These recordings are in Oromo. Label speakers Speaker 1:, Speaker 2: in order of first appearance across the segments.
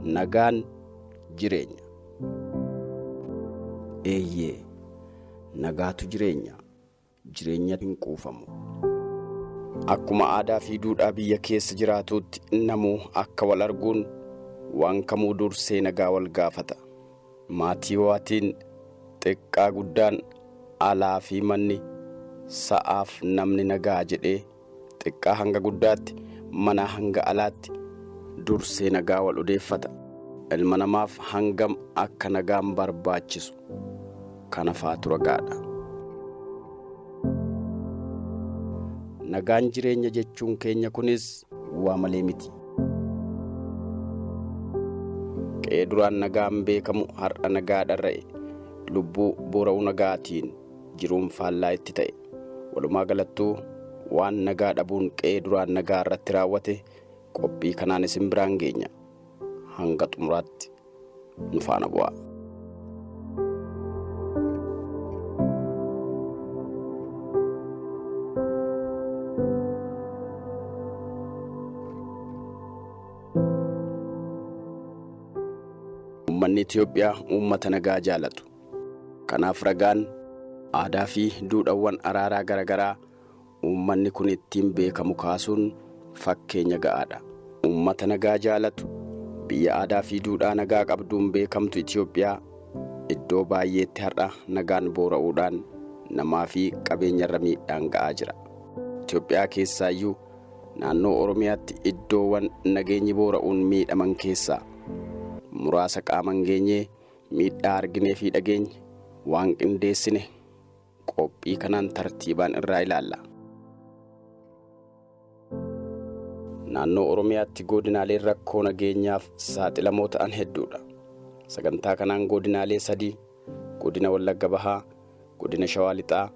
Speaker 1: Nagaan jireenya. Eeyyee, nagaatu jireenya. Jireenya hin quufamu. Akkuma aadaa fi duudhaa biyya keessa jiraatuutti namuu akka wal arguun waan kamuu dursee nagaa wal gaafata. Maatii waatiin xiqqaa guddaan alaa fi manni sa'aaf namni nagaa jedhee xiqqaa hanga guddaatti manaa hanga alaatti dursee nagaa wal odeeffata. Ilma namaaf hangam akka nagaan barbaachisu kana faatu ragaadha. Nagaan jireenya jechuun keenya kunis waa malee miti. Qe'ee duraan nagaan beekamu har'a nagaa dharra'e lubbuu boora'uu nagaatiin jiruun faallaa itti ta'e. Walumaa galattuu waan nagaa dhabuun qe'ee duraan nagaa irratti raawwate qophii kanaan isin biraan geenya. Hanga xumuraatti nu faana bu'aa. Uummanni Itoophiyaa uummata nagaa jaalatu. Kanaaf ragaan aadaa fi duudhaawwan araaraa garaagaraa uummanni kun ittiin beekamu kaasuun fakkeenya ga'aadha. Uummata nagaa jaalatu, biyya aadaa fi duudhaa nagaa qabduun beekamtu Itoophiyaa iddoo baay'eetti har'a nagaan boora'uudhaan namaa fi qabeenyarra miidhaan ga'aa jira. Itoophiyaa keessaayyuu naannoo Oromiyaatti iddoowwan nageenyi boora'uun miidhaman keessaa muraasa qaaman geenyee miidhaa arginee fi dhageenye waan qindeessine qophii kanaan tartiibaan irraa ilaalla. Naannoo Oromiyaatti godinaaleen rakkoo nageenyaaf saaxilamoo ta'an hedduudha. Sagantaa kanaan godinaalee sadii, godina Wallagga Bahaa, godina Shawaa Lixaa,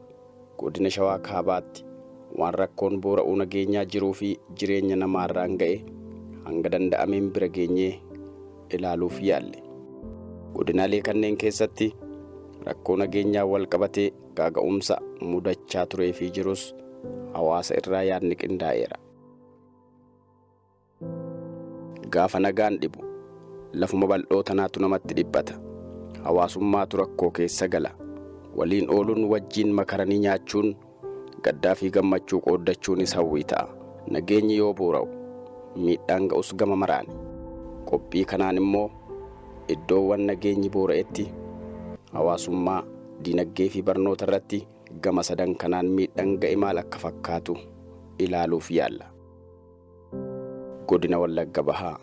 Speaker 1: godina Shawaa Kaabaatti waan rakkoon boora'uu nageenyaa jiruu fi jireenya namaarraan ga'e hanga danda'ameen bira geenyee ilaaluuf yaalle. Godinaalee kanneen keessatti rakkoo nageenyaa wal qabatee gaaga'umsa mudachaa turee fi jirus hawaasa irraa yaadni qindaa'eera. Gaafa nagaan dhibu lafuma bal'oo tanaatu namatti dhiphata. Hawaasummaatu rakkoo keessa gala. Waliin ooluun wajjiin makaranii nyaachuun gaddaa fi gammachuu qooddachuunis hawwii ta'a. Nageenyi yoo boora'u miidhaan ga'us gama maraani. Qophii kanaan immoo iddoowwan nageenyi boora'etti hawaasummaa, diinagdee fi barnoota irratti gama sadan kanaan miidhaan ga'e maal akka fakkaatu ilaaluuf yaalla. Godina Wallagga Bahaa.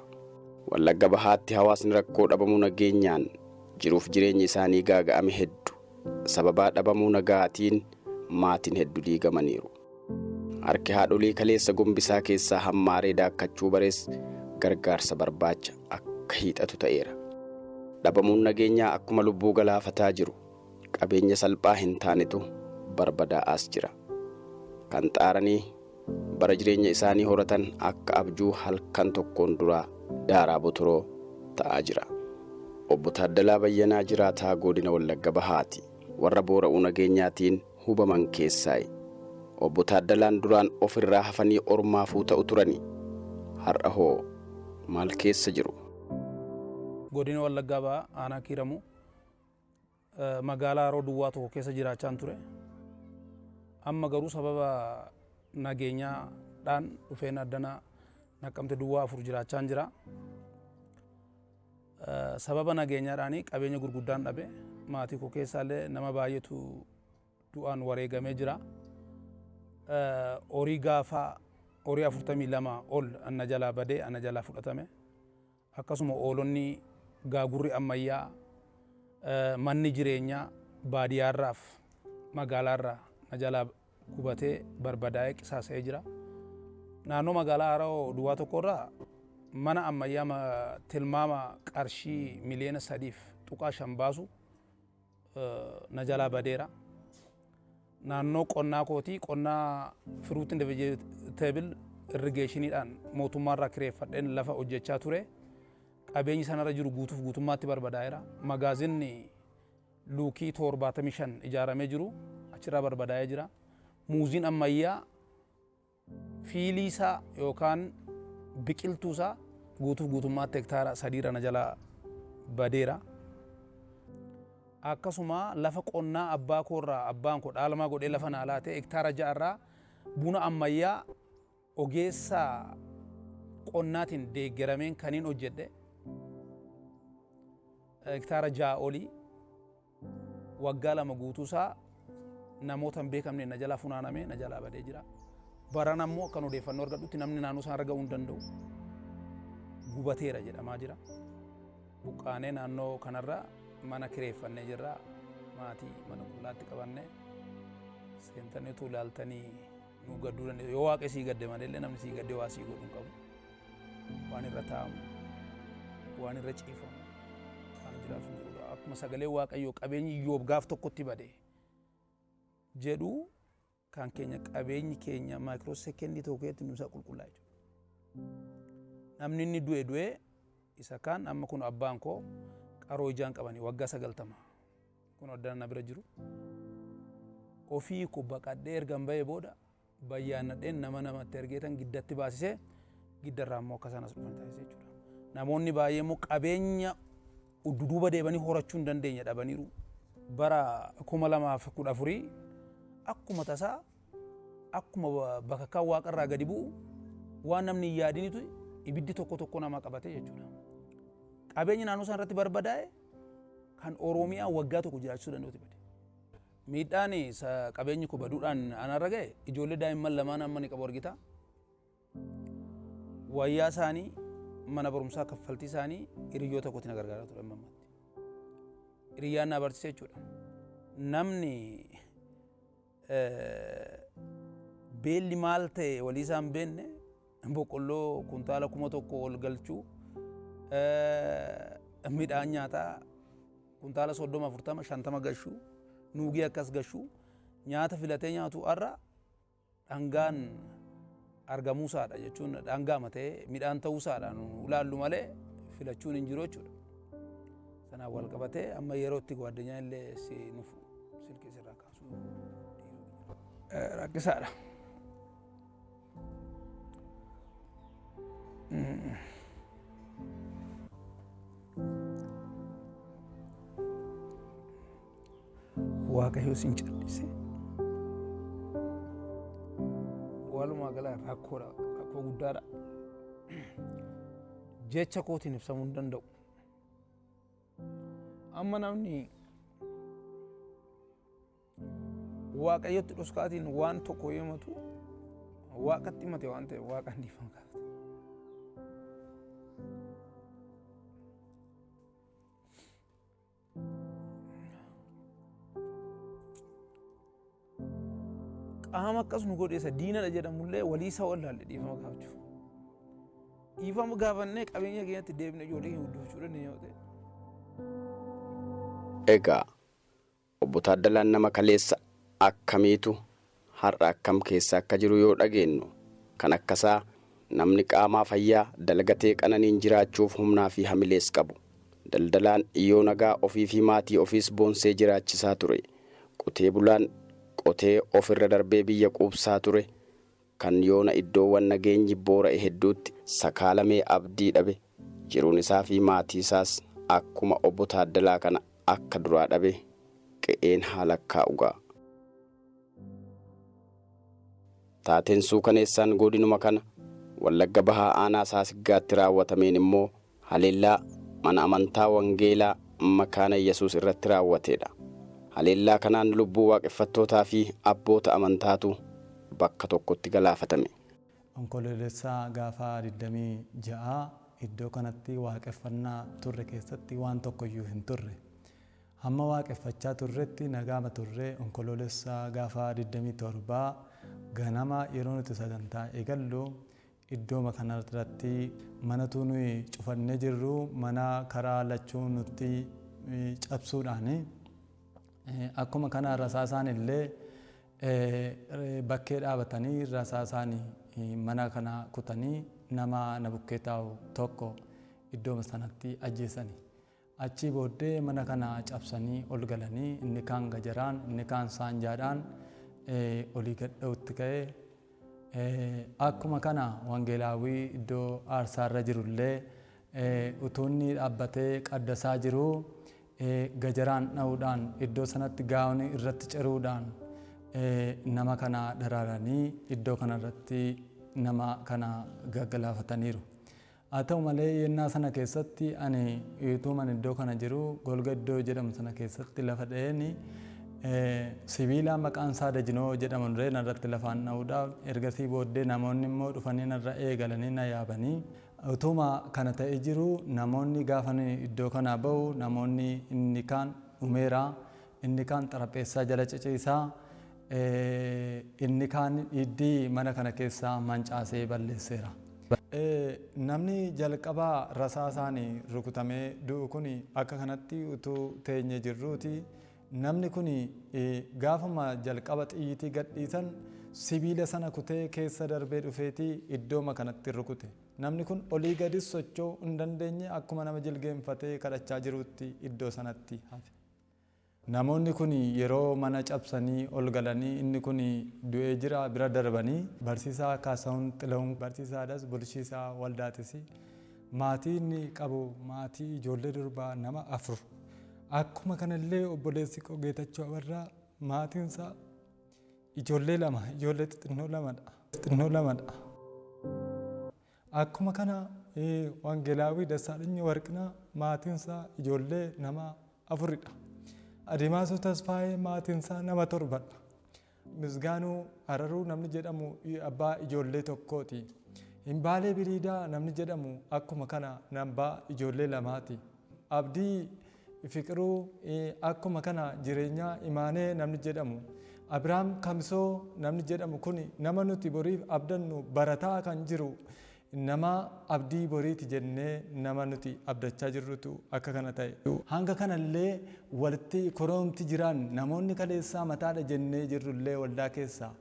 Speaker 1: Wallagga Bahaatti hawaasni rakkoo dhabamuu nageenyaan jiruuf jireenyi isaanii gaaga'ame hedduu. Sababaa dhabamuu nagaatiin maatiin hedduu diigamaniiru. Harki haadholii kaleessa gombisaa keessaa hammaaree daakkachuu barees gargaarsa barbaacha akka hiixatu ta'eera. Dhabamuun nageenyaa akkuma lubbuu galaafataa jiru qabeenya salphaa hin taanetu barbadaa'aas jira. Kan xaaranii bara jireenya isaanii horatan akka abjuu halkan tokkoon duraa daaraa botoroo ta'aa jira. Obbo Taaddalaa Bayyanaa jiraataa godina Wallagga Bahaati. Warra boora'uu nageenyaatiin hubaman keessaayi. Obbo Taaddalaan duraan ofirraa hafanii ormaafuu ta'u turani. Har'a hoo maal keessa jiru?
Speaker 2: Godina Wallaggaa Bahaa aanaa Kiiramuu magaalaa Haroo Duwwaa tokko keessa jiraachaan ture. Amma garuu sababa nageenyaadhaan dhufeen addana Naqqamte Duwwaa 4 jiraachaan jira. Sababa nageenyaadhaan qabeenya gurguddaan dhabe. Maatii koo keessaallee nama baay'eetu du'aan wareegamee jira. Horii gaafaa horii 42 ol ana jalaa badee ana jalaa fudhatame. Akkasuma oolonni gaagurri ammayyaa manni jireenyaa baadiyyaarraaf magaalaarraa na jalaa gubatee barbadaa'ee qisaasa'ee jira. Naannoo magaalaa Haroo Duwwaa tokkorraa mana ammayyaa tilmaama qarshii miliyoona 3.5 baasu na jalaa badeera. Naannoo qonnaa kootii qonnaa fruit and vegetable irrigeeshiniidhaan mootummaarraa kireeffadheen lafa hojjechaa ture. Qabeenyi sanarra jiru guutuuf guutummaatti barbadaa'eera. Magaazinni luukii 75 ijaaramee jiru achirraa barbadaa'ee jira. Muuziin ammayyaa fiilii isaa yookaan biqiltuu isaa Guutuuf guutummaatti hektaara 3 na jalaa badeera. Akkasuma lafa qonnaa abbaa koorraa abbaan koo dhaalmaa godhee lafa naa laatee hektaara 6 buna ammayyaa ogeessa qonnaatiin deeggarameen kaniin hojjedhe hektaara 6 olii waggaa 2 guutuusaa namoota hin beekamne na jalaa funaanamee na jalaa badee jira. Baran ammoo akkan odeeffannoo argadhutti namni naannoo sana arga'uu hin danda'u. Gubateera jedhamaa jira. Buqqaanee naannoo kanarraa mana kireeffannee jirra. Maatii mana qullaatti qabannee seentanii utuu ilaaltanii nu gadduu dandeessu. Yoo waaqa sii gadde malee namni sii gadde waa sii godhu hin qabu. Waan irra taa'amu, waan irra ciifamu, waan jiraatu hin jirudha. Akkuma sagalee Waaqayyoo qabeenyi Iyyoob gaaf tokkotti bade jedhu kan keenya qabeenyi keenya maayikiroo sekeendii tokko keessatti nuusaa qulqullaa jechuudha. Namni inni du'e du'e isa kaan amma kun abbaan koo qaroo ijaan qabanii waggaa 90 kun addaan na bira jiru. Ofii koo baqadhee ergan bahee booda bayyaannadheen nama namatti ergeetan giddatti baasisee giddarraa immoo akka isaan as dhufan taasisee jechuudha. Namoonni baay'ee immoo qabeenya duduuba deebanii horachuu hin dandeenye dhabaniiru. Bara 2014 akkuma tasaa akkuma bakakkaan waaqarraa gadi bu'u waan namni hin yaadinitu ibiddi tokko tokko nama qabate jechuudha. Qabeenyi naannoo sana irratti barbadaa'e kan Oromiyaa waggaa tokko jiraachisuu danda'uti bade. Miidhaan qabeenyi koo baduudhaan anarra ga'e ijoollee daa'imman lamaan amma ni qabu argita. Wayyaa isaanii mana barumsaa kaffaltii isaanii hiriyoota kootiin na gargaaraa ture amma ammaatti. Hiriyyaan na barsiise jechuudha. Namni beelli maal ta'e walii isaan beenne boqqolloo kuntaala 1000 ol galchuu midhaan nyaataa kuntaala 30 40 50 gashuu nuugii akkas gashuu nyaata filatee nyaatu har'a dhangaan argamuusaadha jechuun dhangaama ta'ee midhaan ta'uusaadha nu ilaallu malee filachuun hin jiru jechuudha. Sanaan wal qabatee amma yeroo itti gwaddinyaa illee si nufu silkii sirraa kaasuu rakkisaadha. Waaqayyo sin callise. Walumaa gala rakkoodha, rakkoo guddaadha. Jecha kootiin ibsamuu hin danda'u. Amma namni Waaqayyotti dhoskaatiin waan tokko himatu waaqatti himate waan ta'eef waaqaan dhiifama gaafata. Qaama akkas nu godhe isa diinadha jedhamullee walii isaa wallaalle dhiifama gaafachuuf. Dhiifama gaafannee qabeenya keenyatti deebine ijoollee keenya guddifachuu dandeenya yoo ta'e.
Speaker 1: Egaa obbo Taaddalaan nama kaleessa akkamiitu har'a akkam keessa akka jiru yoo dhageenyu kan akkasaa namni qaamaa fayyaa dalgatee qananiin jiraachuuf humnaa fi hamilees qabu. Daldalaan yoo nagaa ofii fi maatii ofiis boonsee jiraachisaa ture. Qotee bulaan qotee ofirra darbee biyya quubsaa ture. Kan yoona iddoowwan nageenyi boora'e hedduutti sakaalamee abdii dhabe jiruun isaa fi maatii isaas akkuma obbo Taaddalaa kana akka duraa dhabe qe'een haala kaa'ugaa. Taateen suukaneessaan godinuma kana Wallagga Bahaa aanaa Saasiggaatti raawwatameen immoo haleellaa mana amantaa Wangeelaa Makaana Yesuus irratti raawwateedha. Haleellaa kanaan lubbuu waaqeffattootaa fi abboota amantaatu bakka tokkotti galaafatame.
Speaker 3: Onkoloolessa gaafa 26 iddoo kanatti waaqeffannaa turre keessatti waan tokkoyyuu hin turre. Hamma waaqeffachaa turretti nagaama turre. Onkoloolessa gaafa 27 ganama yeroo nuti sagantaa eegallu iddooma kanarratti manatu nuyi cufannee jirru mana karaa lachuu nutti cabsuudhaani akkuma kana rasaasaan illee bakkee dhaabatanii rasaasaan mana kana kutanii nama na bukkee taa'u tokko iddooma sanatti ajjeesani. Achii booddee mana kana cabsanii ol galanii inni kaan gajaraan inni kaan saanjaadhaan olii gad dha'utti ka'e. Akkuma kana wangeelaawwii iddoo aarsaarra jirullee Utuu inni dhaabbatee qaddasaa jiruu gajaraan dha'uudhaan iddoo sanatti gaa'onni irratti ciruudhaan nama kana daraaranii iddoo kanarratti nama kana gaggalaafataniiru. Haa ta'u malee yennaa sana keessatti ani utuuman iddoo kana jiru golga iddoo jedhamu sana keessatti lafa dha'een sibiila maqaan isaa Dajinoo jedhamu duree narratti lafaan dha'uudhaaf ergasii booddee namoonni immoo dhufanii narra eegalanii na yaabanii utuma kana ta'ee jiru namoonni gaafa iddoo kanaa ba'u namoonni inni kaan dhumeera, inni kaan xarapheessaa jala ciciisaa, inni kaan hiddii mana kana keessaa mancaasee balleesseera. Namni jalqabaa rasaasaan rukutamee du'u kun akka kanatti utuu teenye jirruuti. Namni kun gaafuma jalqaba xiyyitii gadhiisan sibiila sana kutee keessa darbee dhufeetii iddooma kanatti rukute. Namni kun olii gadis socho'uu hin dandeenye akkuma nama jilgeenfatee kadhachaa jirutti iddoo sanatti hafe. Namoonni kun yeroo mana cabsanii ol galanii inni kun du'ee jira bira darbanii barsiisaa Kaasahuun Xilahuun barsiisaadhas bulchiisaa waldaatis maatii inni qabu maatii ijoollee durbaa nama 4. Akkuma kanallee obboleessi koo Geetachoo Abarraa maatiin isaa ijoollee 2 ijoollee xixinnoo lamadha. Xixinnoo lamadha. Akkuma kana Wangeelaawii Dassaalany Warqinaa maatiin isaa ijoollee nama 4dha. Adimaasuu Tasfaayee maatiin isaa nama 7dha. Misgaanuu Araruu namni jedhamu abbaa ijoollee 1ti. Himbaalee Biriidaa namni jedhamu akkuma kana abbaa ijoollee 2ti. Abdii Fiqiruu akkuma kana jireenyaa Imaanee namni jedhamu. Abiraam Kamisoo namni jedhamu kun nama nuti boriif abdannu barataa kan jiru nama abdii boriiti jennee nama nuti abdachaa jirrutu akka kana ta'e. Hanga kanallee walitti koroomti jiran namoonni kaleessaa mataadha jennee jirrullee waldaa keessaa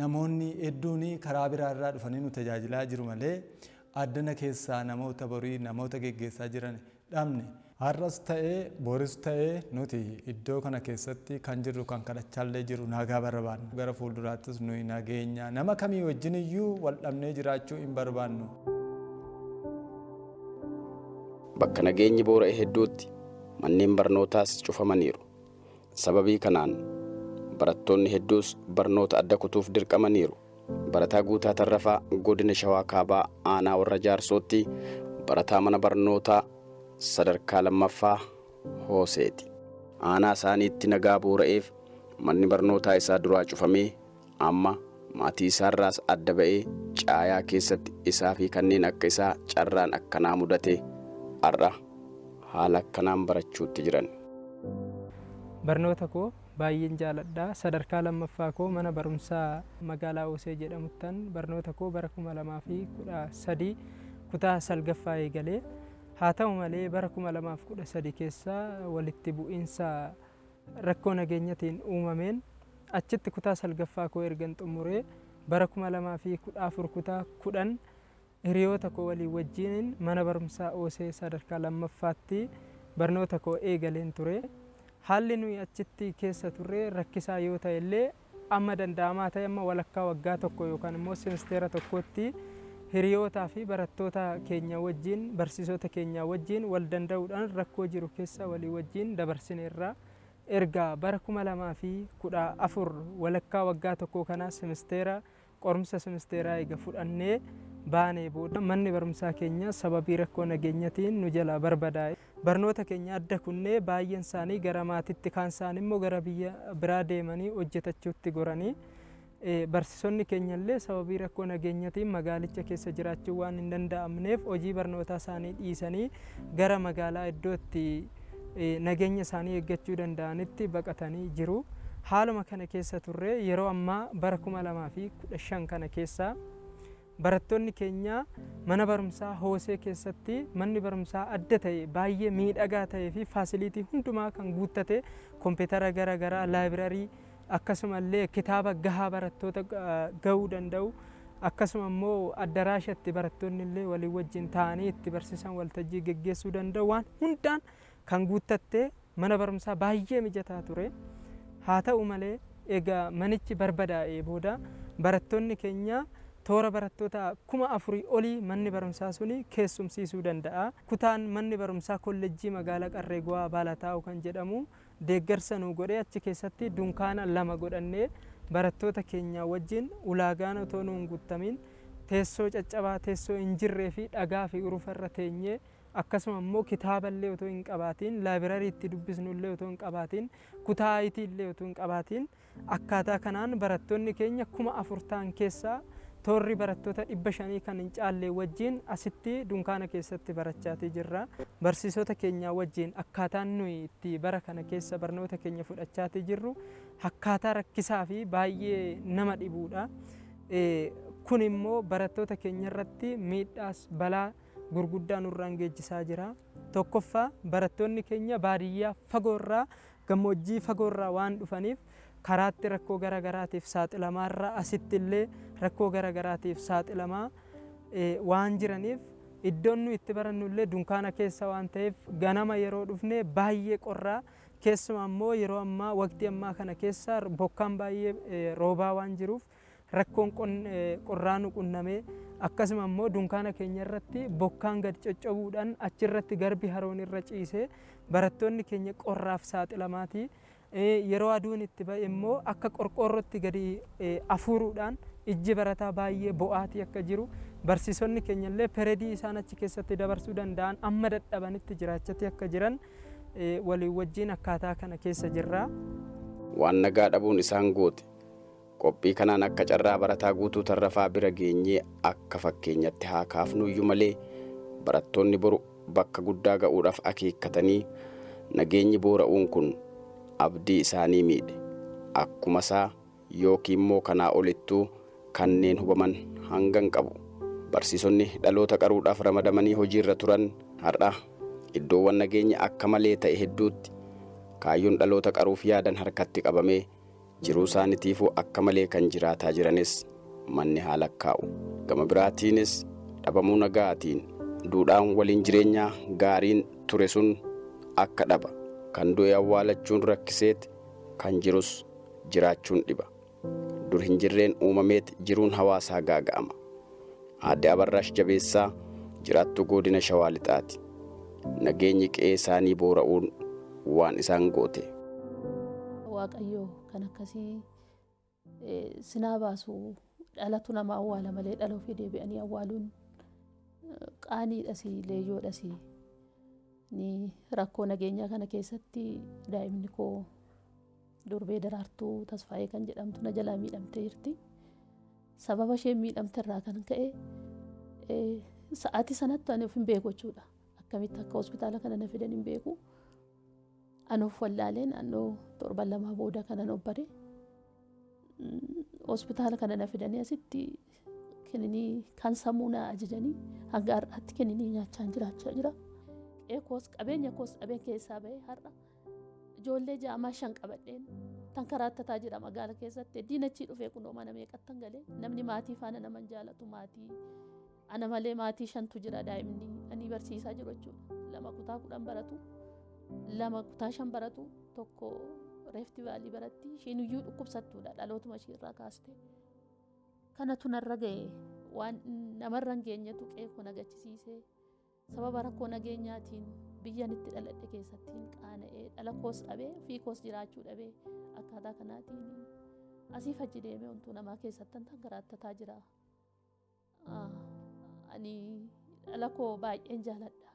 Speaker 3: namoonni hedduun karaa biraarraa dhufanii nu tajaajilaa jiru malee addana keessaa namoota borii namoota geggeessaa jiran dhabne. Har'as ta'ee boris ta'ee nuti iddoo kana keessatti kan jirru kan kadhachaallee jiru nagaa barbaanna. Gara fuulduraattis nuyi nageenya nama kamii wajjin iyyuu wal dhabnee jiraachuu hin barbaannu.
Speaker 1: Bakka nageenyi boora'e hedduutti manneen barnootaas cufamaniiru. Sababii kanaan barattoonni hedduus barnoota adda kutuuf dirqamaniiru. Barataa Guutaa Tarrafaa godina Shawaa Kaabaa aanaa warra Jaarsootti barataa mana barnootaa sadarkaa 2ffaa Hooseeti. Aanaa isaaniitti nagaa boora'eef manni barnootaa isaa duraa cufamee amma maatii isaarraas adda ba'ee caayaa keessatti isaa fi kanneen akka isaa carraan akkanaa mudate har'a haala akkanaan barachuutti jiran.
Speaker 4: Barnoota koo baay'een jaaladha. Sadarkaa 2ffaa koo mana barumsaa magaalaa Oosee jedhamuttan barnoota koo bara 2013 kutaa 9ffaa eegalee. Haa ta'u malee bara 2013 keessa walitti bu'iinsa rakkoo nageenyatiin uumameen achitti kutaa 9ffaa koo ergan xumuree bara 2014 kutaa 10 hiriyoota koo walii wajjiniin mana barumsaa Oosee sadarkaa 2ffaatti barnoota koo eegaleen ture. Haalli nuyi achitti keessa turre rakkisaa yoo ta'e illee amma danda'amaa ta'e amma walakkaa waggaa tokko yookaan immoo semisteera tokkotti hiriyootaa fi barattoota keenya wajjin barsiisota keenya wajjin wal danda'uudhaan rakkoo jiru keessa walii wajjin dabarsineerra. Erga bara 2014 walakkaa waggaa tokko kana semisteera qorumsa semisteeraa eega fudhannee baanee booda manni barumsaa keenya sababii rakkoo nageenyatiin nu jalaa barbadaa'e. Barnoota keenya adda kunnee baay'een isaanii gara maatiitti kaan isaanii immoo gara biyya biraa deemanii hojjetachuutti goranii barsiisonni keenya illee sababii rakkoo nageenyatiin magaalicha keessa jiraachuu waan hin danda'amneef hojii barnootaa isaanii dhiisanii gara magaalaa iddootti nageenya isaanii eeggachuu danda'anitti baqatanii jiru. Haaluma kana keessa turre yeroo ammaa bara 2015 kana keessa barattoonni keenya mana barumsaa Hoosee keessatti manni barumsaa adda ta'e baay'ee miidhagaa ta'ee fi faasiliitii hundumaa kan guuttate kompiitara garaagaraa laayibirarii akkasumallee kitaaba gahaa barattoota ga'uu danda'u akkasuma immoo addaraashatti barattoonni illee walii wajjin taa'anii itti barsiisan waltajjii geggeessuu danda'u waan hundaan kan guuttatte mana barumsaa baay'ee mijataa ture. Haa ta'u malee egaa manichi barbadaa'ee booda barattoonni keenya Toora barattoota 4000 olii manni barumsaa suni keessumsiisuu danda'a. Kutaan manni barumsaa kolleejjii magaalaa Qarree Guwaa Baalataa'u kan jedhamu deeggarsa nuu godhee achi keessatti dunkaana 2 godhannee barattoota keenya wajjin ulaagaan otoo nuun guuttamiin teessoo caccabaa, teessoo hin jirree fi dhagaa fi urufa irra teenyee, akkasuma immoo kitaaballee otoo hin qabaatiin, laayibirarii itti dubbisnullee otoo hin qabaatiin, kutaa IT illee otoo hin qabaatiin, akkaataa kanaan barattoonni keenya 4000 ta'an keessaa toorri barattoota 500 kan hin caalle wajjin asitti dunkaana keessatti barachaatii jirra. Barsiisota keenya wajjin akkaataan nuyi itti bara kana keessa barnoota keenya fudhachaatii jirru akkaataa rakkisaa fi baay'ee nama dhibuudha. Kun immoo barattoota keenya irratti miidhaas balaa gurguddaa nurraan geessisaa jira. Tokkoffaa, barattoonni keenya baadiyyaa fagoorraa, gammoojjii fagoorraa waan dhufaniif karaatti rakkoo garaagaraatiif saaxilamaarra asitti illee rakkoo garaagaraatiif saaxilamaa waan jiraniif, iddoon nu itti barannu illee dunkaana keessa waan ta'eef ganama yeroo dhufne baay'ee qorraa, keessumaa immoo yeroo ammaa, waqtii ammaa kana keessa bokkaan baay'ee roobaa waan jiruuf rakkoon qorraa nu qunnamee, akkasuma immoo dunkaana keenya irratti bokkaan gad coccobuudhaan achirratti garbi haroon irra ciisee barattoonni keenya qorraaf saaxilamaati. Yeroo aduun itti ba'e immoo akka qorqoorrootti gadi afuuruudhaan ijji barataa baay'ee bo'aatii akka jiru, barsiisonni keenya illee peredii isaan achi keessatti dabarsuu danda'an amma dadhabanitti jiraachatti akka jiran waliin wajjin akkaataa kana keessa jirra.
Speaker 1: Waan nagaa dhabuun isaan goote qophii kanaan akka carraa barataa Guutuu Tarrafaa bira geenyee akka fakkeenyatti haa kaafnuyyuu malee, barattoonni boru bakka guddaa ga'uudhaaf akeekkatanii nageenyi boora'uun kun abdii isaanii miidhe. Akkuma isaa yookiin immoo kanaa olittuu kanneen hubaman hangan qabu. Barsiisonni dhaloota qaruudhaaf ramadamanii hojiirra turan har'a iddoowwan nageenyi akka malee ta'e hedduutti kaayyoon dhaloota qaruuf yaadan harkatti qabamee jiruu isaaniitiifuu akka malee kan jiraataa jiranis manni haa lakkaa'u. Gama biraatiinis dhabamuu nagaatiin duudhaan waliin jireenyaa gaariin ture sun akka dhaba. Kan du'e awwaalachuun rakkiseet kan jirus jiraachuun dhiba. Dur hin jirreen uumameet jiruun hawaasaa gaaga'ama. Aadde Abarraash Jabeessaa jiraattuu godina Shawaa Lixaati. Nageenyi qe'ee isaanii boora'uun waan isaan goote.
Speaker 5: Waaqayyo kan akkasii sinaa baasu. Dhalatu nama awwaala malee dhala ofii deebi'anii awwaaluun qaaniidhas, leeyyoodhas. Ni rakkoo nageenyaa kana keessatti daa'imni koo durbee Daraartuu Tasfaayee kan jedhamtu na jalaa miidhamtee jirti. Sababa isheen miidhamte irraa kan ka'e sa'aatii sanatti ani of hin beeku jechuudha. Akkamitti akka hospitaala kana na fidan hin beeku. Ani of wallaalee naannoo torban 2 booda kanan obbare. Hospitaala kana na fidanii asitti kininii kan sammuu na ajajanii hanga har'aatti kininii nyaachaa jiraachaa jira. Koos qabeenya koos dhabeen keessaa bahee har'a ijoollee jaamaa shan qabadheen tan karaattataa jira magaala keessatti. Diinachii dhufee kunoo mana meeqattan galee namni maatii faana naman jaalatu, maatii ana malee maatii shantu jira. Daa'imni ani barsiisaa jiru jechuudha. 2 kutaa 10 baratu, 2 kutaa 5 baratu, tokko Reefti Vaalii baratti. Ishiin iyyuu dhukkubsattuudha dhalootuma ishii irraa kaaste. Kanatu narra ga'e, waan namarra hin geenyetu qe'ee koo nagachisiisee. Sababa rakkoo nageenyaatiin biyyan itti dhaladhe keessatti qaana'ee, dhala koos dhabee, ofii koos jiraachuu dhabee, akkaataa kanaatiin asiif achi deemee wantuu namaa keessatti tan karaattataa jira. Ani dhala koo baay'een jaaladha.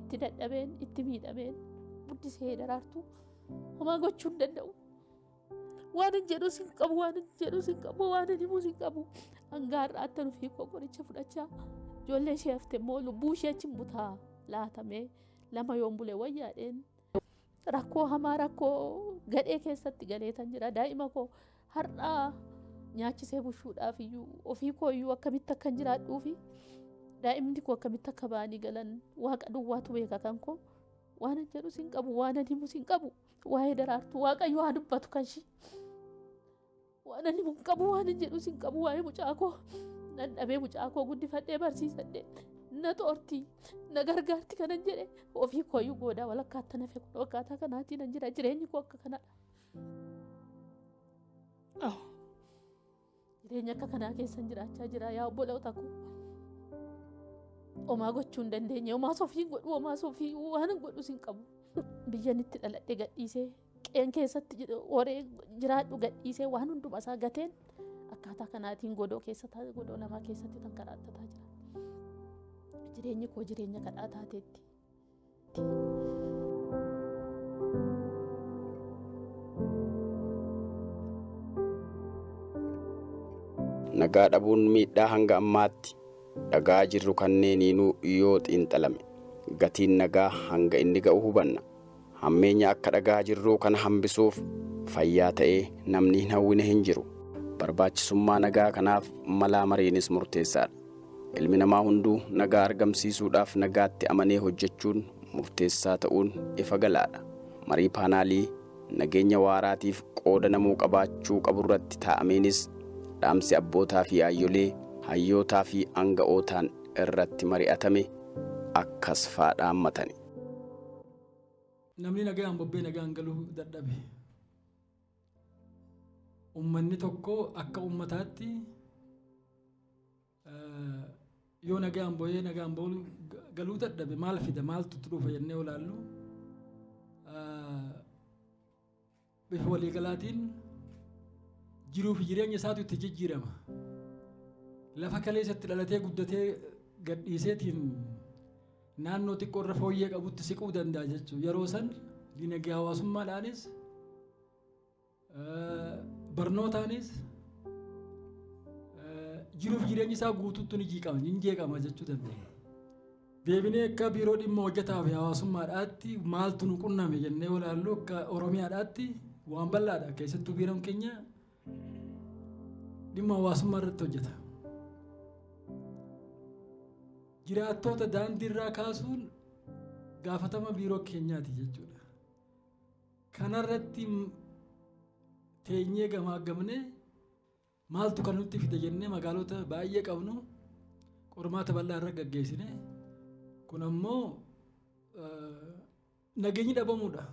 Speaker 5: Itti dadhabeen, itti miidhameen guddisee Daraartuu homaa gochuu hin danda'u. Waan hin jedhus hin qabu, waan hin jedhus hin qabu, waan hin himus hin qabu. Hanga har'aatti ofii koo qoricha fudhachaa, ijoollee ishee hafte immoo lubbuu ishee achi butaa laatamee lama yoon bule wayyaadheen rakkoo hamaa, rakkoo gadhee keessatti galeetan jira. Daa'ima koo har'aa nyaachisee bushuudhaaf iyyuu, ofii koo iyyuu akkamitti akkan jiraadhuu fi daa'imni koo akkamitti akka ba'anii galan Waaqa duwwaatu beeka. Kan koo waan an jedhus hin qabu, waan an himus hin qabu. Waa'ee Daraartuu Waaqayyo haa dubbatu kan ishii. Waan an himu hin qabu, waan an jedhus hin qabu. Waa'ee mucaa koo nan dhabee, mucaa koo guddifadhee barsiisadhee na xoortii na gargaarti kanan jedhe ofii kooyyuu goodaa walakkaatti nafe kun akkaataa kanaatiin nan jira. Jireenyi koo akka kanadha. Jireenya akka kanaa keessan jiraachaa jira yaa obboloota koo. Homaa gochuu hin dandeenye, homaa sofii godhu, homaa sofii waan hin godhus hin qabu. Biyyan itti dhaladhe gadhiisee, qeen keessatti horee jiraadhu gadhiisee waan hunduma isaa gateen akkaataa kanaatiin godoo keessa godoo lamaa keessatti kan kadhaatataa jira. Jireenyi koo jireenya kadhaa taateetti.
Speaker 1: Nagaa dhabuun miidhaa hanga ammaatti dhagaa jirru kanneeniinuu yoo xiinxalame gatiin nagaa hanga inni ga'u hubanna. Hammeenya akka dhagaa jirruu kana hambisuuf fayyaa ta'ee namni hin hawwine hin jiru. Barbaachisummaa nagaa kanaaf malaa mariinis murteessaadha. Ilmi namaa hunduu nagaa argamsiisuudhaaf nagaatti amanee hojjechuun murteessaa ta'uun ifa galaadha. Marii paanaalii nageenya waaraatiif qooda namuu qabaachuu qaburratti taa'ameenis dhaamsi abbootaa fi haayyolee, hayyootaa fi aanga'ootaan irratti mari'atame akkas faa dhaammatani.
Speaker 6: Namni nagaan bobbee nagaan galuu dadhabe. Uummanni tokko akka uummataatti yoo nagaan bo'ee nagaan galuu dadhabe maal fida, maaltu itti dhufa jennee olaallu bifa waliigalaatiin jiruu fi jireenya isaatu itti jijjiirama. Lafa kaleessatti dhalatee guddatee gadhiiseetiin naannoo xiqqoo irra fooyyee qabutti siquu danda'a jechuudha. Yeroo san dinagdee hawaasummaadhaanis barnootaanis jiruuf jireenyi isaa guutuutti ni jeeqama, ni jeeqama jechuu dandeenya. Deebinee akka biiroo dhimma hojjetaa fi hawaasummaadhaatti maaltu nu qunname jennee olaallu akka Oromiyaadhaatti waan bal'aadha. Keessattuu biiroon keenya dhimma hawaasummaa irratti hojjeta. Jiraattoota daandiirraa kaasuun gaafatama biiroo keenyaati jechuudha. Kanarratti teenyee gamaagamnee maaltu kan nutti fide jennee magaalota baay'ee qabnu qormaata bal'aa irra gaggeessine. Kun ammoo nageenyi dhabamuudha.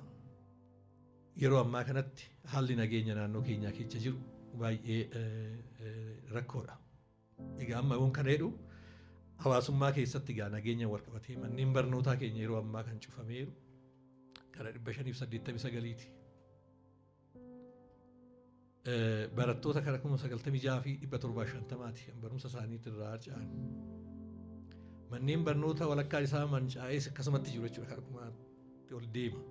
Speaker 7: Yeroo ammaa kanatti haalli nageenya naannoo keenyaa keessa jiru baay'ee rakkoodha. Egaa amma yoon kana jedhu hawaasummaa keessatti egaa nageenya wal qabatee manneen barnootaa keenya yeroo ammaa kan cufameeru gara 589ti. Barattoota kara 96,750ti kan barumsa isaaniitti irraa harca'an. Manneen barnoota walakkaa isaa mancaa'ees akkasumatti jiru jechuudha kara kumaatti ol deema.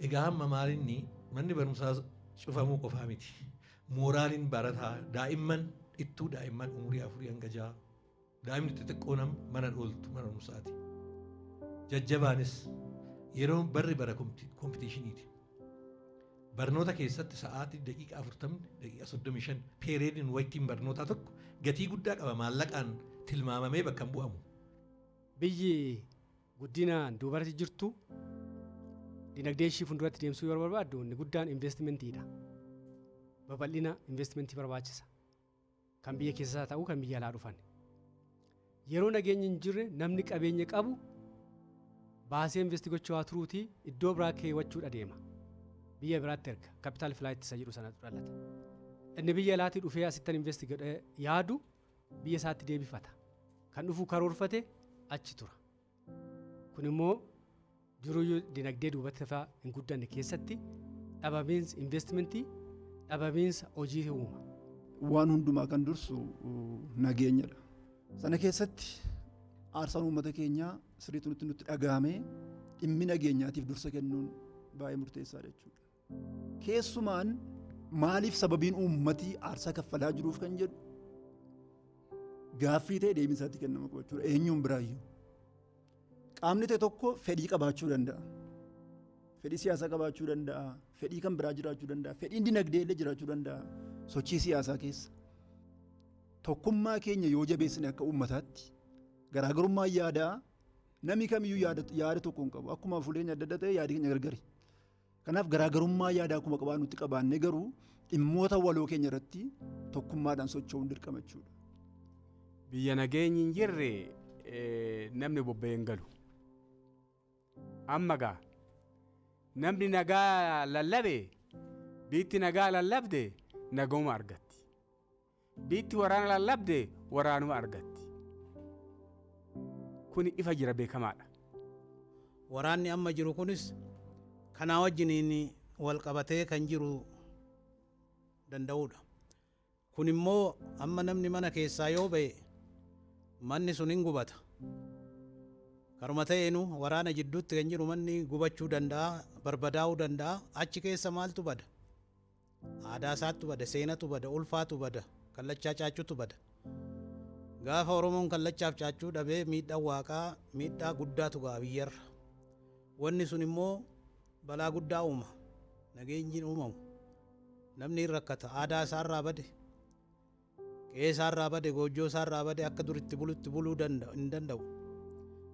Speaker 7: Egaa amma maalinni manni barumsaa cufamuu qofaa miti. Mooraaliin barataa daa'imman ittuu daa'imman umurii 4 hanga 6 daa'imni xixiqqoo nam mana ooltu mana barumsaati. Jajjabaanis yeroo barri bara kompitiishiniiti. Barnoota keessatti sa'aatii daqiiqa 40 daqiiqa 35 peereediin waytiin barnootaa tokko gatii guddaa qaba maallaqaan tilmaamamee bakka hin bu'amu.
Speaker 8: Biyyi guddinaan duubarratti jirtu dinagdee ishii fuulduratti deemsuu yoo barbaaddu inni guddaan investimentiidha. Babal'ina investimentii barbaachisa. Kan biyya keessaa ta'uu kan biyya alaa dhufan. Yeroo nageenyi hin jirre namni qabeenya qabu baasee investi gochuu haa turuutii iddoo biraa keewwachuudha deema. Biyya biraatti erga capital flight isa jedhu sanatu dhalata. Inni biyya alaatii dhufee asittan investi godhee yaadu biyya isaatti deebifata. Kan dhufu karoorfate achi tura. Kun immoo jiruyyuu dinagdee duubatti fa'aa hin guddanne keessatti dhabamiinsa investimentii dhabamiinsa hojii uuma.
Speaker 9: Waan hundumaa kan dursu nageenyadha. Sana keessatti aarsaan uummata keenyaa sirriitti nutti dhaga'amee dhimmi nageenyaatiif dursa kennuun baay'ee murteessaadha jechuudha. Keessumaan maaliif sababiin uummatii aarsaa kaffalaa jiruuf kan jedhu gaaffii ta'e deebiin isaatti kennama qaba jechuudha. Eenyuun biraayyuu. Qaamni ta'e tokko fedhii qabaachuu danda'a. Fedhii siyaasaa qabaachuu danda'a. Fedhii kan biraa jiraachuu danda'a. Fedhiin dinagdee illee jiraachuu danda'a. Sochii siyaasaa keessa. Tokkummaa keenya yoo jabeessine akka uummataatti garaagarummaa yaadaa namni kamiyyuu yaada tokko hin qabu. Akkuma fuulleenya adda adda ta'e yaadi keenya gargari. Kanaaf garaagarummaa yaadaa akkuma qabaannutti qabaannee garuu dhimmoota waloo keenya irratti tokkummaadhaan socho'uun dirqama jechuudha.
Speaker 10: Biyya nageenyi hin jirre namni bobba'ee hin galu. Amma gaa namni nagaa lallabe biitti nagaa lallabde nagoma argatti. Biitti waraana lallabde waraanuma argatti. Kuni ifa jira beekamaadha.
Speaker 11: Waraanni amma jiru kunis kanaa wajjiniin wal qabatee kan jiru danda'uudha. Kun immoo amma namni mana keessaa yoo ba'e manni sun hin gubata. Karuma ta'eenu waraana jidduutti kan jiru manni gubachuu danda'a, barbadaa'uu danda'a. Achi keessa maaltu bada? Aadaa isaatu bada, seenatu bada, ulfaatu bada, kallachaa caacuutu bada. Gaafa Oromoon kallachaaf caacuu dhabee miidhaan waaqaa miidhaa guddaatu ga'a biyyarra. Wanni sun immoo balaa guddaa uuma. Nageenyi hin uumamu. Namni hin rakkata. Aadaa isaarraa bade, qe'ee isaarraa bade, goojjoo isaarraa bade akka duritti bulutti buluu hin danda'u.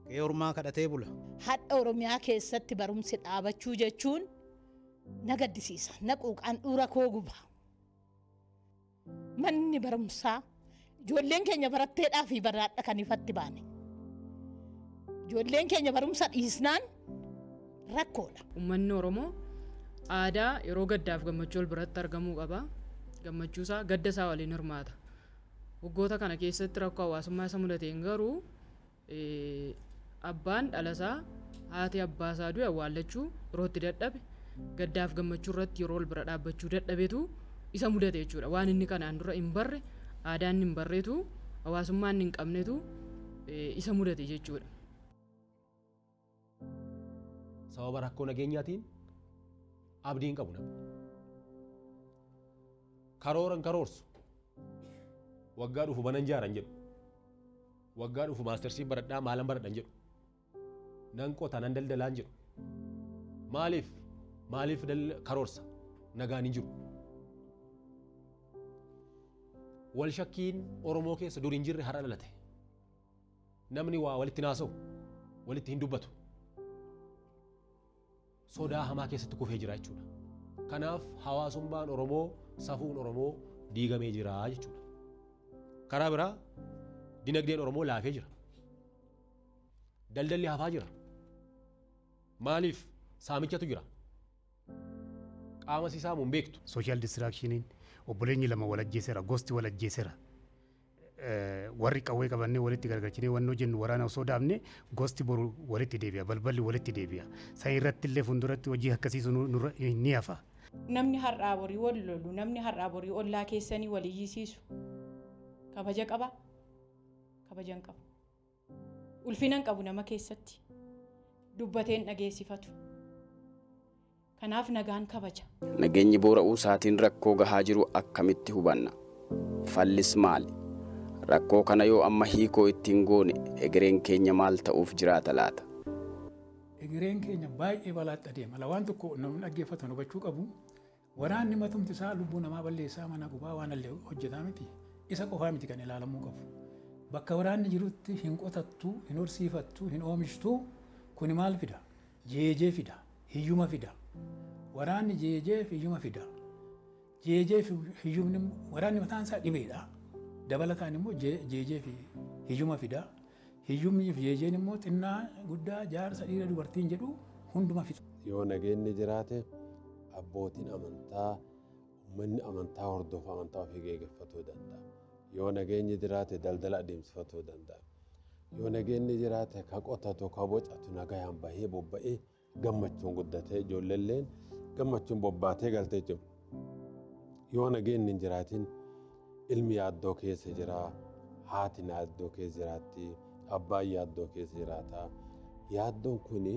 Speaker 11: Qe'ee ormaa kadhatee bula.
Speaker 12: Hadha Oromiyaa keessatti barumsi dhaabachuu jechuun na gaddisiisa. Na quuqaan dhuura koo guba. Manni barumsaa ijoolleen keenya baratteedhaa fi baraadha kan ifatti baane. Ijoolleen keenya barumsa dhiisnaan rakkoodha.
Speaker 13: Uummanni Oromoo aadaa yeroo gaddaaf gammachuu wal biratti argamuu qaba. Gammachuu isaa gadda isaa waliin hirmaata. Waggoota kana keessatti rakkoo hawaasummaa isa mudateen garuu abbaan dhalasaa haati abbaa isaa du'e awwaallachuu yeroo itti dadhabe gaddaaf gammachuu irratti yeroo wal bira dhaabbachuu dadhabetu isa mudate jechuudha. Waan inni kanaan dura hin barre aadaa inni hin barreetu hawaasummaa inni hin qabnetu isa mudate jechuudha.
Speaker 14: Sababa rakkoo nageenyaatiin abdii hin qabu namni. Karoora hin karoorsu. Waggaa dhufu mana hin ijaaran jedhu. Waggaa dhufu maastersii baradhaa maalan baradhan jedhu. Nan qota nan daldalaan jedhu. Maaliif maaliif karoorsa nagaan hin jiru. Wal shakkiin Oromoo keessa dur hin jirre har'a dhalate. Namni waa walitti naasa'u, walitti hin dubbatu. Sodaa hamaa keessatti kufee jira jechuudha. Kanaaf hawaasummaan Oromoo, safuun Oromoo diigamee jira jechuudha. Karaa biraa dinagdeen Oromoo laafee jira. Daldalli hafaa jira. Maaliif saamichatu jira? Qaama si saamu hin beektu.
Speaker 15: Social destructioniin obboleenyi lama wal ajjeeseera, gosti wal ajjeeseera. Warri qawwee qabannee walitti gargalchinee wannoo jennu waraana osoo dhaabne gosti boru walitti deebi'a, balballi walitti deebi'a. San irratti illee fuulduratti hojii akkasii sun nurra ni hafa.
Speaker 16: Namni har'aa borii wal lolu, namni har'aa borii ollaa keessanii wal iyyisiisu. Kabaja qaba? Kabaja hin qabu. Ulfina hin qabu nama keessatti. Dubbateen dhageessifatu. Kanaaf nagaan kabaja.
Speaker 1: Nageenyi boora'uu isaatiin rakkoo gahaa jiru akkamitti hubanna? Fallis maali? Rakkoo kana yoo amma hiikoo ittiin goone egereen keenya maal ta'uuf jiraata laata?
Speaker 17: Egereen keenya baay'ee balaatti adeema. Waan tokko namni dhaggeeffatan hubachuu qabu. Waraanni matumti isaa lubbuu namaa balleessaa mana gubaa waan illee hojjetaa miti. Isa qofaa miti kan ilaalamuu qabu. Bakka waraanni jirutti hin qotattu, hin horsiifattu, hin oomishtu kuni maal fida? Jeejee fida, hiyyuma fida. Waraanni jeejee fi hiyyuma fida. Jeejee fi hiyyumni waraanni mataan isaa dhibeedha. Dabalataan immoo jeejee fi hiyyuma fida. Hiyyumni fi jeejeen immoo xinnaa guddaa jaarsa dhiira dubartiin jedhu hunduma fixa.
Speaker 18: Yoo nageenyi jiraate abbootiin amantaa uummanni amantaa hordofu amantaa ofii geggeeffatuu danda'a. Yoo nageenyi jiraate daldala adeemsifatuu danda'a. Yoo nageenyi jiraate ka qotatu ka bocatu nagayaan bahee bobba'ee gammachuun guddatee ijoolleelleen gammachuun bobbaatee galtee jiru. Yoo nageenyi hin jiraatin ilmi yaaddoo keessa jira, haati yaaddoo keessa jiraatti, abbaan yaaddoo keessa jiraata. Yaaddoon kuni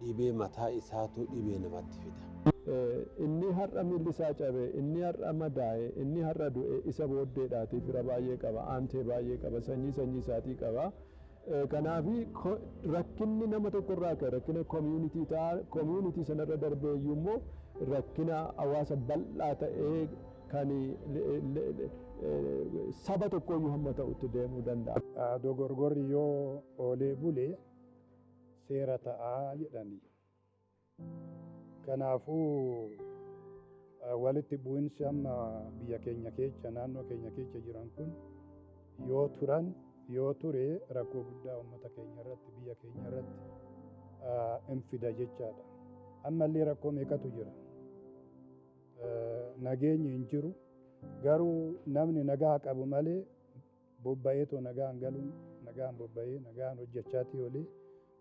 Speaker 18: dhibee mataa isaatu dhibee namatti fida.
Speaker 19: Inni har'a miilli isaa cabe, inni har'a madaa'e, inni har'a du'e isa booddeedhaatiif fira baay'ee qaba, aantee baay'ee qaba, sanyii sanyii isaatii qaba. Kanaafi rakkinni nama tokkorraa ka'e rakkina community ta'a, community sanarra darbee iyyuu immoo rakkina hawaasa bal'aa ta'ee kan saba tokkoyyuu hamma ta'utti deemuu danda'a.
Speaker 20: Dogorgorri yoo oolee bule seera ta'aa jedhani. Kanaafuu walitti bu'insi amma biyya keenya keessa naannoo keenya keessa jiran kun yoo turan yoo ture rakkoo guddaa uummata keenya irratti biyya keenya irratti hin fida jechaadha. Ammallee rakkoo meeqatu jira. Nageenyi hin jiru. Garuu namni nagaa qabu malee bobba'eetoo nagaan galuun nagaan bobba'ee nagaan hojjechaatii olee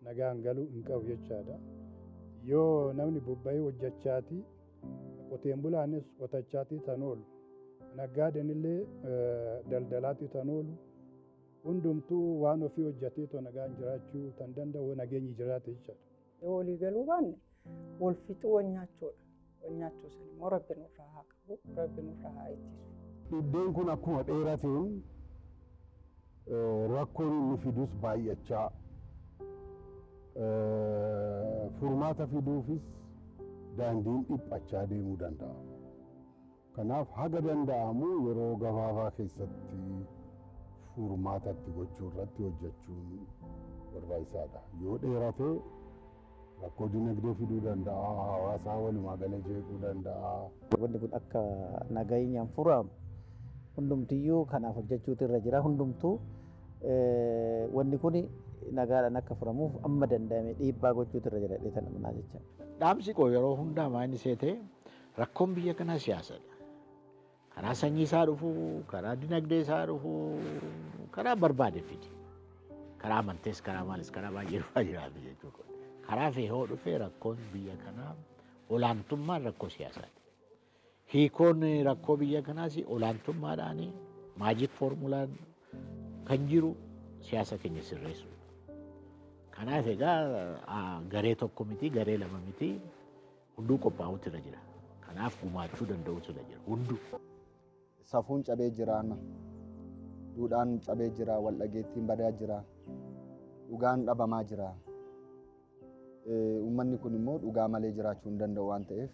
Speaker 20: nagaan galuu hin qabu jechaadha. Yoo namni bobba'ee hojjechaatii qoteen bulaanis qotachaatii tan oolu naggaadeen illee daldalaatii tan oolu hundumtuu waan ofii hojjetee nagaan jiraachuu tan danda'u nageenyi jiraate jechaadha.
Speaker 21: Yoo walii galuu baanne wal fixuu wal nyaachuudha. Wal nyaachuu sana immoo Rabbi nurraa haa qabu, Rabbi nurraa haa ittisu.
Speaker 22: Dhibbeen kun akkuma dheerateen rakkoon inni fidus baay'achaa furmaata fiduufis daandiin dhiphachaa deemuu danda'a. Kanaaf haga danda'amu yeroo gabaabaa keessatti furmaatatti gochuu irratti hojjechuun barbaachisaadha. Yoo dheerate rakkoo dinagdee fiduu danda'a, hawaasaa walumaa gala jeequu danda'a.
Speaker 23: Wanni kun akka nageenyaan furamu hundumtiyyuu kanaaf hojjechuutu irra jira. Hundumtuu wanni kun nagaadhaan akka furamuuf amma danda'ame dhiibbaa gochuutu irra jira jedhee amanaa jecha.
Speaker 24: Dhaamsi koo yeroo hundaa maal seetee rakkoon biyya kanaa siyaasadha. Karaa sanyii isaa dhufu, karaa dinagdee isaa dhufu, karaa barbaade fidi. Karaa amantees, karaa maalis, karaa baay'ee dhufaa jiraatu jechuudha. Karaa feehoo dhufee rakkoon biyya kanaa olaantummaan rakkoo siyaasaati. Hiikoon rakkoo biyya kanaas olaantummaadhaan magic formulaan kan jiru siyaasa keenya sirreessuudha. Kanaaf egaa garee tokko miti, garee lama miti, hunduu qophaa'utu irra jira. Kanaaf gumaachuu danda'utu irra jira hunduu.
Speaker 25: Safuun cabee jira amma. Duudhaan cabee jira, wal dhageettiin badaa jira, dhugaan dhabamaa jira. Uummanni kun immoo dhugaa malee jiraachuu hin danda'u waan ta'eef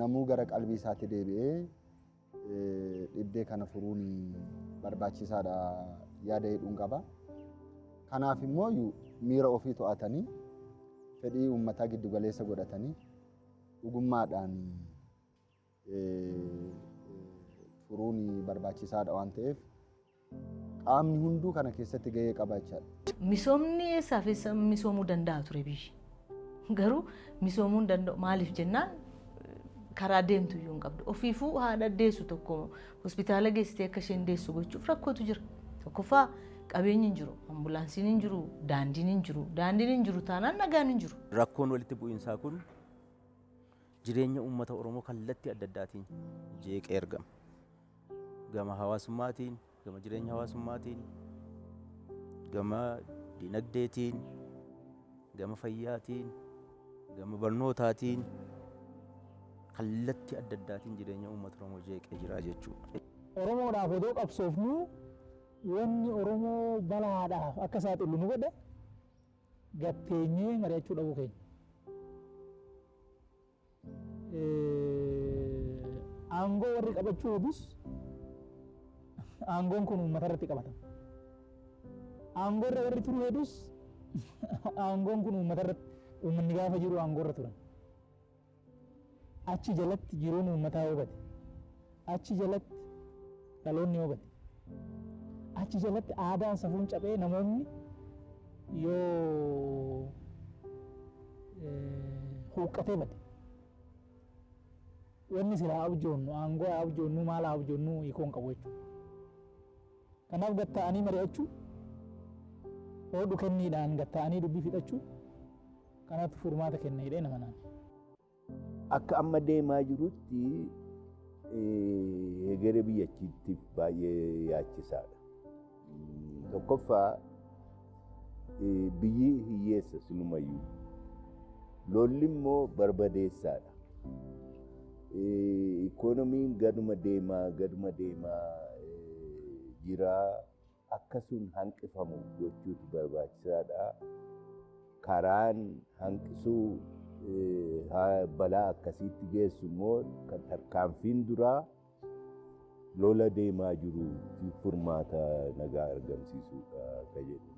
Speaker 25: namuu gara qalbii isaatti deebi'ee dhibdee kana furuun barbaachisaadha yaada jedhuun qaba. Kanaaf immoo miira ofii to'atanii fedhii uummataa giddugaleessa godhatanii dhugummaadhaan furuun barbaachisaadha waan ta'eef qaamni hunduu kana keessatti gahee qaba jechaadha.
Speaker 26: Misoomni eessaaf eessa misoomuu danda'a ture biyyi. Garuu misoomuu hin danda'u maaliif jennaan karaa deemtu iyyuu hin qabdu. Ofiifuu haadha deessu tokko hospitaala geessitee akka isheen deessu gochuuf rakkootu jira. Tokkoffaa qabeenyi hin jiru, ambulaansiin hin jiru, daandiin hin jiru. Daandiin hin jiru taanaan nagaan hin jiru.
Speaker 27: Rakkoon walitti bu'iinsaa kun jireenya uummata Oromoo kallattii adda addaatiin jeeqee argama. Gama hawaasummaatiin, gama jireenya hawaasummaatiin, gama dinagdeetiin, gama fayyaatiin, gama barnootaatiin kallattii adda addaatiin jireenya uummata Oromoo jeeqee jira jechuudha.
Speaker 28: Oromoodhaaf odoo qabsoofnu wanni Oromoo balaadhaaf akka saaxilu nu godhe gatteenyee mari'achuu dhabuu keenya. Aangoo warri qabachuu hedus aangoon kun uummata irratti qabatama. Aangoo irra warri turu hedus aangoon kun uummata irratti uummanni gaafa jiru aangoo irra turan. Achi jalatti jiruun uummataa yoo bade, achi jalatti dhaloonni yoo bade, achi jalatti aadaan safuun cabee namoonni yoo huuqqatee bade. Wanni silaa abjoonnu aangoo haa abjoonnu maal haa abjoonnu hiikoo hin qabu jechuudha. Kanaaf gatta'anii mari'achuu, hodhu kenniidhaan gatta'anii dubbii fixachuu kanatu furmaata kenna jedhee nama naan.
Speaker 29: Akka amma deemaa jirutti hegeree biyyattiitiif baay'ee yaachisaadha. Tokkoffaa biyyi hiyyeessa silumayyuu. Lolli immoo barbadeessaadha. Ikoonomiin gaduma deemaa gaduma deemaa jira. Akka sun hanqifamu gochuutu barbaachisaadha. Karaan hanqisuu balaa akkasiitti geessu immoo kan tarkaanfiin duraa lola deemaa jiru furmaata nagaa argamsiisuudha kan jedhu.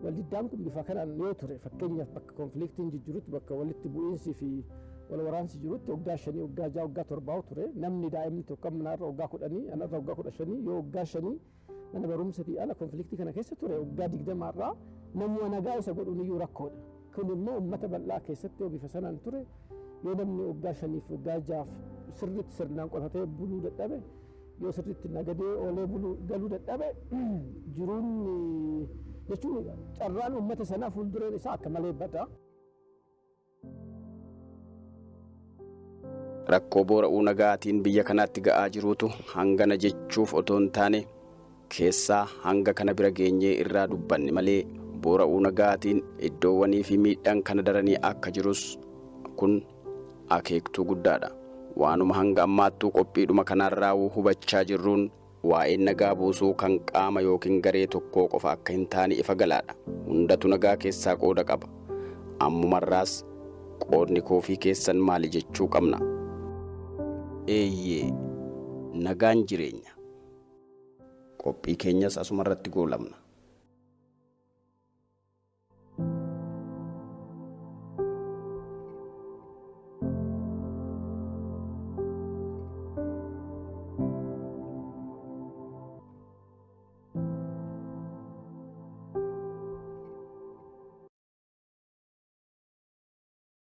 Speaker 30: Waldiddaan kun bifa kanaan yoo ture fakkeenyaaf bakka konfliktiin jijjirutti bakka walitti bu'iinsi fi wal waraansi jirutti waggaa 5 waggaa 6 waggaa 7 ture namni daa'imni tokko manaarra waggaa 10 anarra waggaa 15 yoo waggaa 5 mana barumsatii ala konfliktii kana keessa ture waggaa 20 irraa namni nagaa isa godhuun iyyuu rakkoodha. Kun immoo uummata bal'aa keessatti yoo bifa sanaan ture yoo namni waggaa 5 waggaa 6 sirriitti sirnaan qotatee buluu dadhabe, yoo sirriitti nagadee oolee buluu galuu dadhabe, jiruun jechuun carraan uummata sanaa fuuldureen isaa akka malee bada.
Speaker 1: Rakkoo boora'uu nagaatiin biyya kanaatti ga'aa jiruutu hangana jechuuf otoo hin taane keessaa hanga kana bira geenyee irraa dubbanne malee, boora'uu nagaatiin iddoowwanii fi miidhaan kana daranii akka jirus kun akeektuu guddaadha. Waanuma hanga ammaattuu qophiidhuma kanarraa hubachaa jirruun, waa'een nagaa buusuu kan qaama yookiin garee tokkoo qofa akka hin taane ifa galaadha. Hundatu nagaa keessaa qooda qaba. Ammumarraas qoodni koofii keessan maali jechuu qabna. Eeyyee, nagaan jireenya. Qophii keenyas asumarratti goolabna.